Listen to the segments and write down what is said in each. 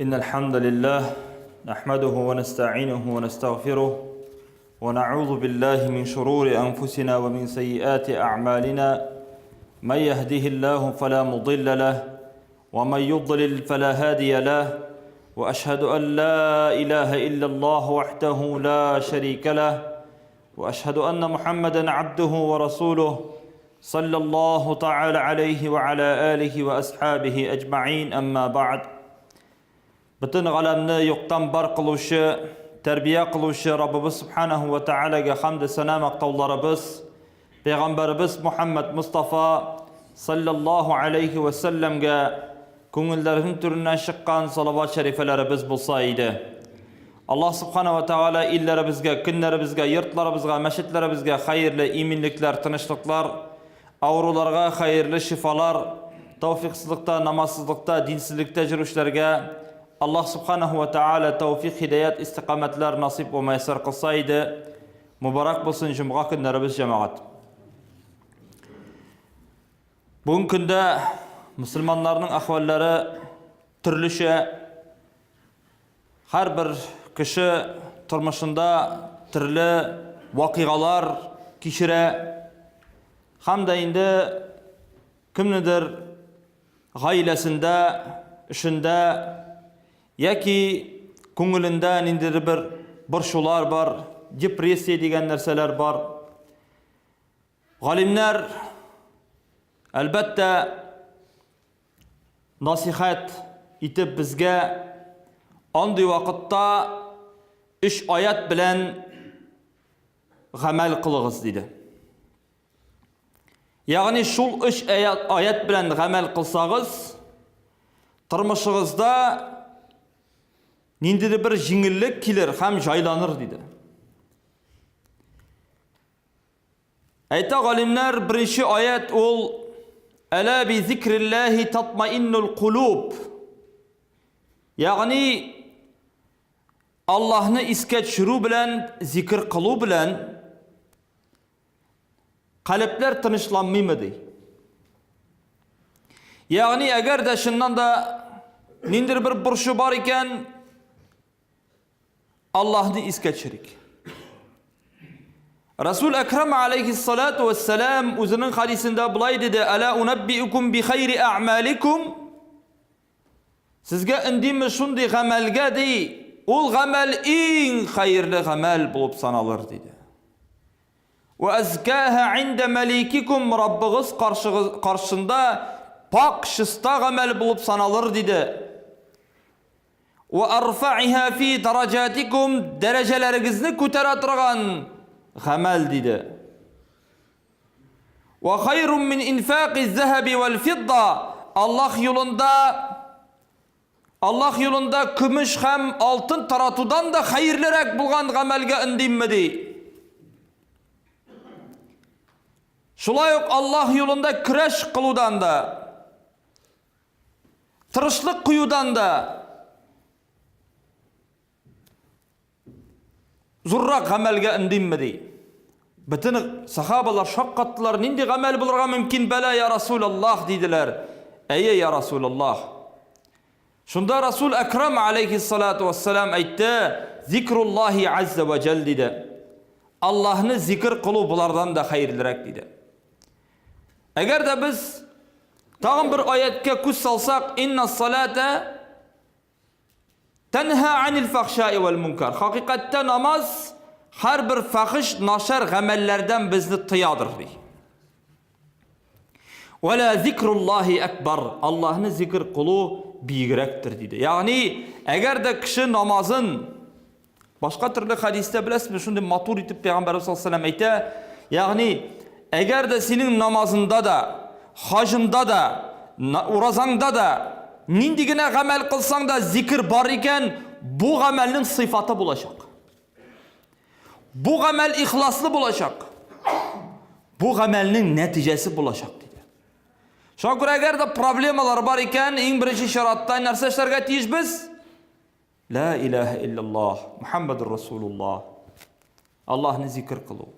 إن الحمد لله نحمده ونستعينه ونستغفره ونعوذ بالله من شرور أنفسنا ومن سيئات أعمالنا من يهده الله فلا مضل له ومن يضلل فلا هادي له وأشهد أن لا إله إلا الله وحده لا شريك له وأشهد أن محمدا عبده ورسوله صلى الله تعالى عليه وعلى آله وأصحابه أجمعين أما بعد Бөтен галәмне юктан бар кылучы, тәрбия кылучы Раббыбыз Субханаху ва Таалагә хамды сана мактауларыбыз, Пәйгамбәребез Мухаммад Мустафа саллаллаһу алейхи ва сәлләмгә күңелләрнең түреннән чыккан салават шәрифәләребез булса иде. Аллаһ Субхана ва Тааля илләребезгә, көннәребезгә, йортларыбызга, мәчетләребезгә хәерле иминлекләр, тынычлыклар, авыруларга хәерле шифалар, тауфиксызлыкта, намазсызлыкта, динсезлектә йөрүчеләргә Аллаһ Субханаху ва Тааля тауфик, хидаят, истикамәтләр насыйп ва маяссар кылса иде. Мубарак булсын җомга көннәребез, җәмәгать. Бүгенге көндә мөселманнарның әхвәлләре төрлечә. Һәрбер кеше тормышында төрле вакыйгалар кичерә. Һәм дә инде кемнедер гаиләсендә, эшендә яки күңелендә ниндидер бер борчулар бар, депрессия дигән нәрсәләр бар. Галимнәр, әлбәттә, насихәт итеп безгә андый вакытта өч аят белән гамәл кылыгыз диде. Ягъни шул өч аят, аят белән гамәл кылсагыз, тормышыгызда ниндидер бер җиңеллек килер һәм җайланыр диде. Әйтә галимнәр, беренче аят ул Әлә би зикрилләһи татмаиннул кулуб. Ягъни Аллаһны искә төшерү белән, зикр кылу белән калебләр тынычланмыймы ди. Ягъни әгәр дә чыннан да ниндидер бер борчу бар икән, Аллаһны искә төшерик. Расул Әкрам алейхиссалату вассалам үзенең хадисендә болай диде: "Әла унаббиукум би хайри а'маликум?" Сезгә өндиме шундый гамәлгә ди, ул гамәл иң хәерле гамәл булып саналыр диде. Ва азкаһа инда маликикум Раббыгыз каршында пак, чиста гамәл булып саналыр диде. Ва арфаиха фи дараҗатикум дәрәҗәләрегезне күтәрә торган гамәл диде. Ва хайрум мин инфаки захаби вал фидда Аллаһ юлында Аллаһ юлында көмеш һәм алтын таратудан да хәерлерәк булган гамәлгә өндимме ди. Шулай ук Аллаһ юлында көрәш кылудан да Тырышлык куюдан да зуррак гамәлгә өндимме ди. Бөтен сахабалар шаккаттылар, нинди гамәл булырга мөмкин бәла я Расулаллах диделәр. Әйе, я Расулаллах. Шунда Расул Әкрам алейхиссалату вассалам әйтте, зикруллахи азза ва җәл диде. Аллаһны зикр кылу болардан да хәерлерәк диде. Әгәр дә без тагын бер аяткә күз салсак, инна салата тәнһа анил фахшаи вәл мункар. Хакыйкатьтә намаз һәрбер фахиш, начар гамәлләрдән безне тыядыр ди. Вәлә зикруллаһи акбар. Аллаһны зикр кылу бигрәктер диде. Ягъни, әгәр дә кеше намазын Башка төрле хәдистә беләсезме, шундый матур итеп Пәйгамбәрбез саллаллаһу алейһи әйтә, ягъни әгәр дә синең намазында да, хаҗында да, уразаңда да нинди генә гамәл кылсаң да зикер бар икән, бу гамәлнең сыйфаты булачак. Бу гамәл ихласлы булачак. Бу гамәлнең нәтиҗәсе булачак диде. Шуңа күрә әгәр дә проблемалар бар икән, иң беренче чиратта нәрсә эшләргә тиешбез? Ла илаһа иллаллаһ, Мухаммадур Расулуллаһ. Аллаһны зикр кылу.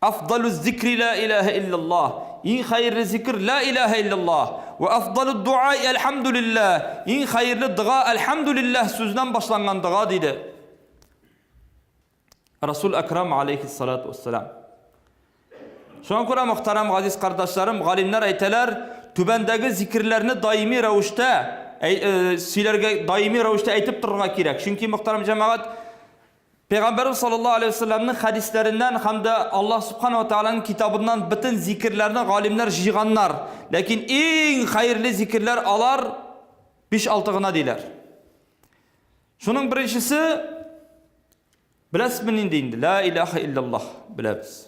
Афдалу зикри ла илаһа иллаллаһ. Иң хәерле зикр ла илаһа иллаллаһ. Ва афдалу дуа әлхәмдүлилләһ. Иң хәерле дога әлхәмдүлилләһ сүзеннән башланган дога диде. Расул Акрам алейхиссалату вассалам. Шуңа күрә мөхтәрәм газиз кардәшләрем, галимнәр әйтәләр, түбәндәге зикерләрне даими рәвештә э, сөйләргә, даими рәвештә әйтеп торырга кирәк. Чөнки мөхтәрәм җәмәгать Пәйгамбәрбез саллаллаһу алейһи вәсәлләмнең хәдисләреннән һәм дә Аллаһ субхана ва тәгаләнең китабыннан бөтен зикерләрне галимнәр җыйганнар. Ләкин иң хәерле зикерләр алар 5-6 гына диләр. Шуның беренчесе беләсезме нинди инде? Ла илаһа иллаллаһ беләбез.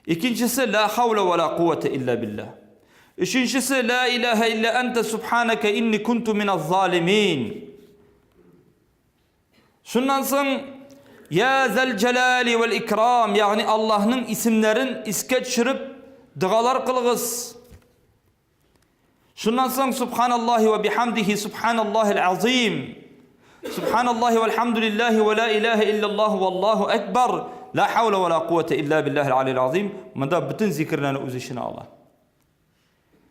Икенчесе ла хаула ва ла куввата илля биллаһ. Өченчесе ла илаһа илля анта субханака инни кунту миназ залимин. Шуннан соң Я зәл җәлали вәл икрам, ягъни Аллаһның исемнәрен искә төшереп догалар кылыгыз. Шуннан соң Субханаллаһи ва бихамдихи субханаллаһил азим. Субханаллаһи вальхамдулиллаһи ва ла илаһа иллаллаһу валлаһу акбар. Ла хаула ва ла куввата илля биллаһил алил азим. Монда бөтен зикерләрне үз эченә ала.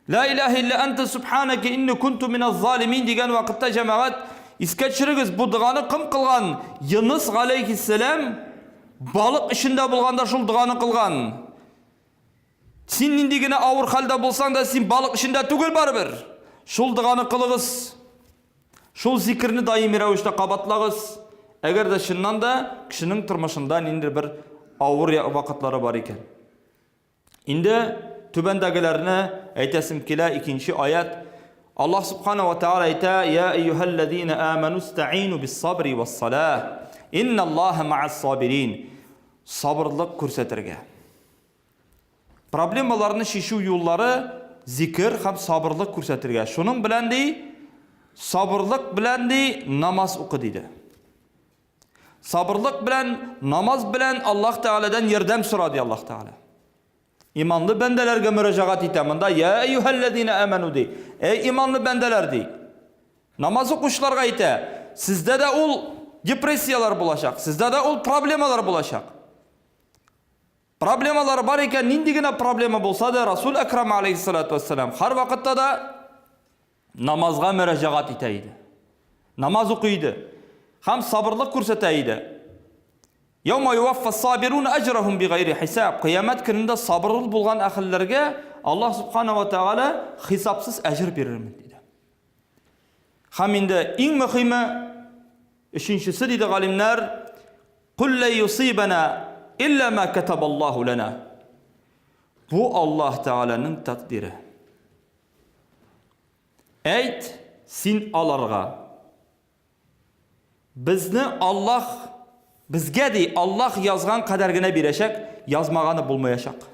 Ла илаһа илля анта субханака инни кунту миназ залимин дигән вакытта җәмәгать искә төшерегез, бу доганы кем кылган? Юныс галәйһиссәлам балык эчендә булганда шул доганы кылган. Син нинди генә авыр хәлдә булсаң да, син балык эчендә түгел барыбер. Шул доганы кылыгыз. Шул зикерне даими рәвештә кабатлагыз. Әгәр дә чыннан да кешенең тормышында ниндидер бер авыр вакытлары бар икән. Инде түбәндәгеләрне әйтәсем килә, икенче аят. Аллаһ субхана ва тааля әйтә: "Я әйюһәлләзина аману истаину бис-сабри вас-салах. Инналлаһа ма'ас-сабирин." Сабырлык күрсәтергә. Проблемаларны чишү юллары зикер һәм сабырлык күрсәтергә. Шуның белән ди, сабырлык белән ди, намаз укы диде. Сабырлык белән, намаз белән Аллаһ Тәгаләдән ярдәм сора, ди Аллаһ Тәгалә. Иманлы бәндәләргә мөрәҗәгать итә. Монда я әйюһәлләзина аману ди. Әй иманлы бәндәләр ди. Намаз укучыларга әйтә, сездә дә ул депрессияләр булачак, сездә дә ул проблемалар булачак. Проблемалар бар икән, нинди генә проблема булса да, Расул Әкрам алейхиссалату вассалам һәрвакытта да намазга мөрәҗәгать итә иде. Намаз укый иде. Һәм сабырлык күрсәтә иде. Яума юваффа сабирун әҗрахум бигайри хисаб. Кыямәт көнендә сабырлы булган әһелләргә Аллаһ субхана ва тааля хисапсыз әҗер бирермен диде. Һәм инде иң мөһиме өченчесе диде галимнәр, Кул ла юсибана илля ма катабаллаһу лана. Бу Аллаһ Тәгаләнең тәкъдире. Әйт син аларга, Безне Аллаһ, безгә ди, Аллаһ язган кадәр генә бирәчәк, язмаганы булмаячак.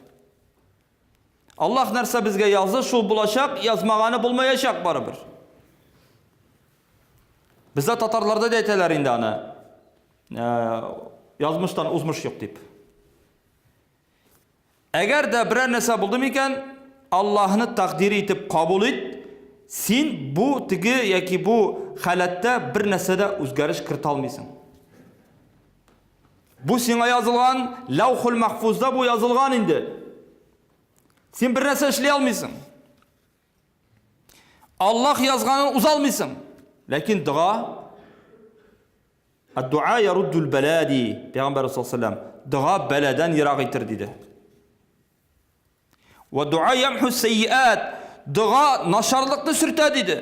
Аллаһ нәрсә безгә язды, шул булачак, язмаганы булмаячак барыбер. Бездә татарларда да әйтәләр инде аны. Э, язмыштан узмыш юк дип. Әгәр дә берәр нәрсә булды микән, Аллаһны тәкъдире итеп кабул ит, син бу теге яки бу халәттә бер нәрсә дә үзгәреш кертә алмыйсың. Бу сиңа язылган, Лаухул Махфузда бу язылган инде. Син бер нәрсә эшли алмыйсың. Аллаһ язганын уза алмыйсың. Ләкин дога Ад-дуа яруддул бәла ди Пәйгамбәр саллаллаху Дога бәладән ерак итер диде. Ва дуа ямху сайyiат. Дога начарлыкны сөртә диде.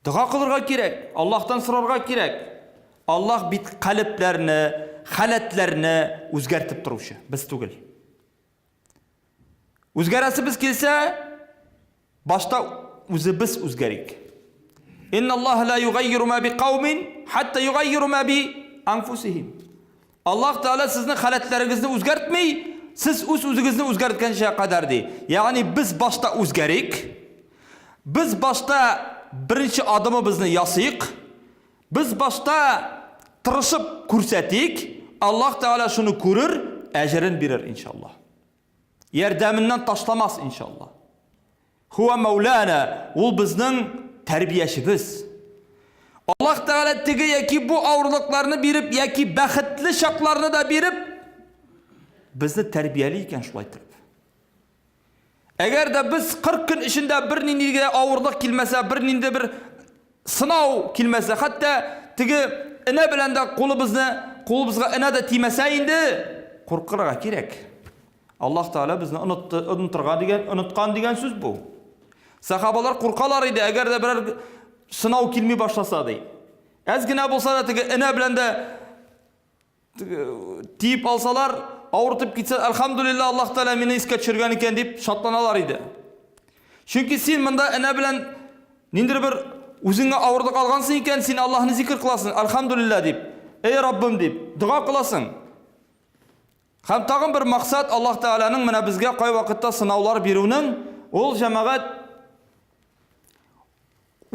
Дога кылырга кирәк, Аллаһтан сорарга кирәк. Аллаһ бит калебләрне, халәтләрне үзгәртеп торучы, без түгел. Үзгәрәсебез килсә, башта үзебез үзгәрик. Инналлаһа ла югаййиру ма биқаумин хатта югаййиру ма би анфусихим. Аллаһ Тәгалә сезнең халәтләрегезне үзгәртми, сез үз-үзегезне үзгәрткәнчә кадәр ди. Ягъни без башта үзгәрик. Без башта беренче адымыбызны ясыйк. Без башта тырышып күрсәтик, Аллаһ Тәгалә шуны күрер, әҗерен бирер иншаллаһ. Ярдәменнән ташламас иншаллаһ. Хуа Мәүлана, ул безнең тәрбиячебез. Аллаһ Тәгалә теге яки бу авырлыкларны биреп, яки бәхетле чакларны да биреп, безне тәрбияли икән шулай итеп. Әгәр дә без 40 көн эчендә бернинди дә авырлык килмәсә, бернинди бер сынау килмәсә, хәтта теге энә белән дә кулыбызны, кулыбызга энә дә тимәсә инде, куркырга кирәк. Аллаһ Тәгалә безне онытты, онытырга дигән, оныткан дигән сүз бу. Сахабалар куркалар иде, әгәр дә берәр сынау килми башласа ди. Әз генә булса да теге энә белән дә тиеп алсалар, авыртып китсә, әлхәмдүлилләһ, Аллаһ Тәгалә мине искә төшергән икән дип шатланалар иде. Чөнки син монда энә белән ниндидер бер үзеңә авырлык алгансың икән, син Аллаһны зикр кыласың, әлхәмдүлилләһ дип, эй Раббым дип, дога кыласың. Һәм тагын бер максат Аллаһ Тәгаләнең менә безгә кайвакытта сынаулар бирүнең, ул җәмәгать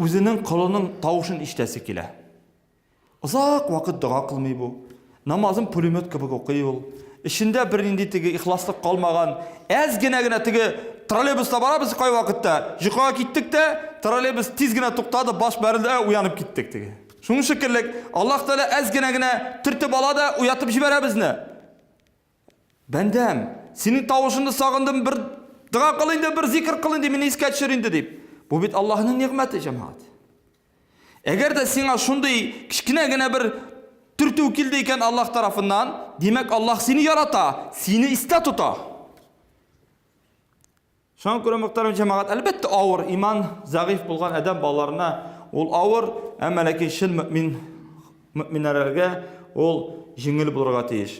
үзенең колының тавышын ишетәсе килә. Озак вакыт дога кылмый бу. Намазын пулемет кебек укый ул. Эчендә бернинди теге ихласлык калмаган. Әз генә генә теге троллейбуста барабыз кайвакытта. Йокыга киттек тә, троллейбус тиз генә туктады, баш бәрелде, ә, уянып киттек теге. Шуның шикелле Аллаһ Тәгалә әз генә генә төртеп ала да уятып җибәрә безне. Бәндәм, синең тавышыңны сагындым, бер дога кыл инде, бер зикр кыл инде, мине искә төшер инде дип. Бу бит Аллаһның нигъмәте, җәмәгать. Әгәр дә сиңа шундый кечкенә генә бер төртү килде икән Аллаһ тарафыннан, димәк, Аллаһ сине ярата, сине истә тота. Шуңа күрә, мөхтәрәм җәмәгать, әлбәттә, авыр иман зәгыйфь булган адәм балаларына ул авыр, әмма ләкин чын мөмин мөминнәргә ул җиңел булырга тиеш.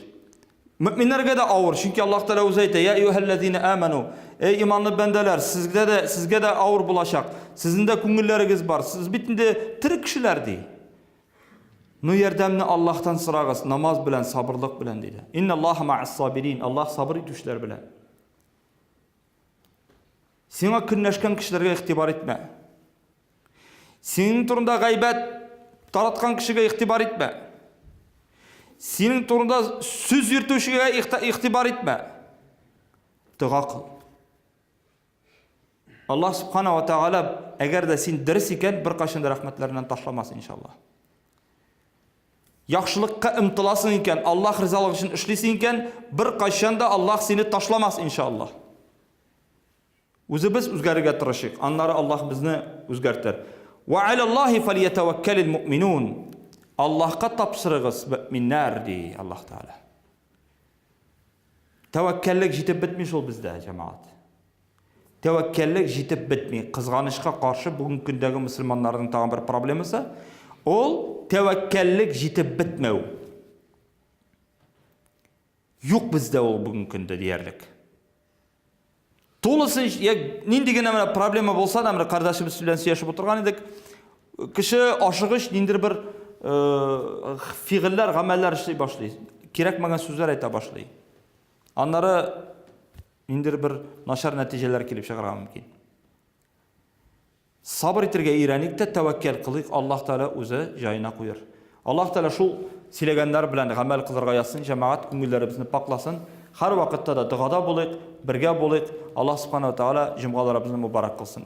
Мөминнәргә дә авыр, чөнки Аллаһ Тәгалә үзе әйтә: "Я әйюһәлләзина аману", эй иманлы бәндәләр, сезгә дә сезгә дә авыр булачак. Сезнең дә күңелләрегез бар. Сез бит инде тере кешеләр ди. Ну ярдәмне Аллаһтан сорагыз, намаз белән, сабырлык белән диде. Инналлаһа ма'ас сабирин. Аллаһ сабыр итүчеләр белән. Сиңа көнләшкән кешеләргә игътибар итмә. Синең турында гайбәт тараткан кешегә игътибар итмә. Синең турында сүз йөртүчегә игътибар итмә. Дога кыл. Аллаһ субхана ва тааля әгәр дә син дөрес икән, беркайчан да рәхмәтләреннән ташламас иншаллаһ. Яхшылыкка омтыласың икән, Аллаһ ризалыгы өчен эшлисең икән, беркайчан да Аллаһ сине ташламас, иншаллаһ. Үзебез үзгәрергә тырышыйк, аннары Аллаһ безне үзгәртер. Ва алаллаһи фальятаваккалил муъминун. Аллаһка тапшырыгыз, мөэминнәр, ди Аллаһ Тәгалә. Тәвәккәллек җитеп бетми шул бездә, җәмәгать. Тәвәккәллек җитеп бетми. Кызганычка каршы, бүгенге көндәге мөселманнарның тагын бер проблемасы, ул тәвәккәллек җитеп бетмәү. Юк бездә ул бүгенге көндә диярлек. Тулысынча, я нинди генә менә проблема булса да, менә кардәшебез белән сөйләшеп утырган идек. Кеше ашыгыч ниндидер бер э, фигыльләр, гамәлләр эшли башлый. Кирәкмәгән сүзләр әйтә башлый. Аннары ниндидер бер начар нәтиҗәләр килеп чыгарга мөмкин. Сабыр итәргә өйрәник тә тәвәккәл кылыйк, Аллаһ Тәгалә үзе җаена куер. Аллаһ Тәгалә шул сөйләгәннәр белән гамәл кылырга язсын, җәмәгать күңелләребезне пакъласын. Һәрвакытта да догада булыйк, бергә булыйк. Аллаһ Субхана ва Тәгалә җомгаларыбызны мөбарәк кылсын.